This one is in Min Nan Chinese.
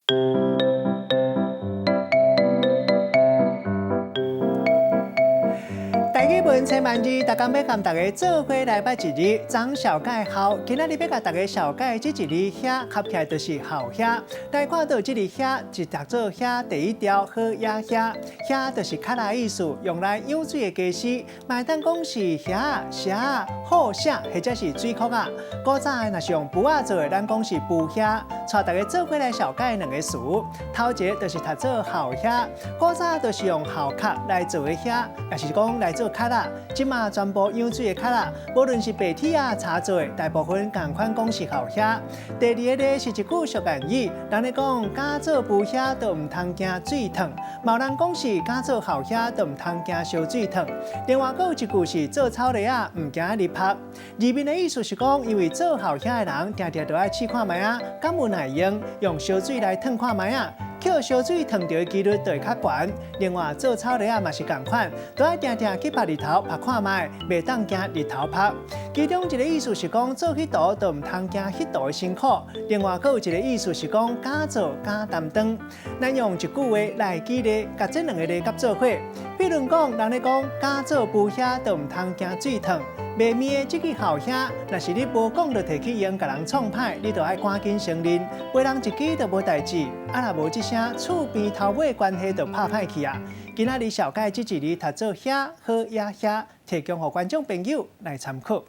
台語文千萬字，逐工欲共大家做伙來捌一字，張小蓋好。今仔日欲共大家紹介這一字兄，合起來就是鱟兄。來看到這個兄，是讀做兄第一調好野兄，兄就是較來意思，用來養水的家私，嘛會當講是瓦仔、簕仔、好簕或者是水殼仔。古早若是用布仔做的，咱講是布瓦。帶大家做伙來紹介兩個詞，頭一个就是讀做鱟兄，古早就是用鱟殼來做的瓦，也是講來做殼仔。這馬全部養水的殼仔，無論是白鐵仔、柴做的，大部分仝款講是鱟兄。第二个咧是一句俗諺語，人咧講敢做布瓦就毋通驚水燙，嘛有人講是敢做鱟兄就毋通驚燒水燙。另外，閣有一句是做草螺仔毋驚日曝。字面的意思是講，因為做鱟兄的人，定定都愛試看覓仔，敢有耐用，用燒水來燙看覓仔。予燒水燙著的幾率就會較懸。另外，做草螺仔嘛是仝款，都愛定定去曝日頭曝看覓，袂當驚日頭曝。其中一个意思是講，做彼途就毋通驚彼途的辛苦。另外，閣有一个意思是講，敢做敢擔當。咱用一句話來舉例，共這兩个字合做伙。比如講，人咧講敢做布瓦就毋通驚水燙。賣面的這个鱟兄，若是你無講就提去用，共人創歹，你就愛趕緊承認，回人一支就無代誌。啊，若無這聲，厝邊頭尾關係就拍歹去啊。今仔日紹介這一字讀做兄好野兄，提供予觀眾朋友來參考。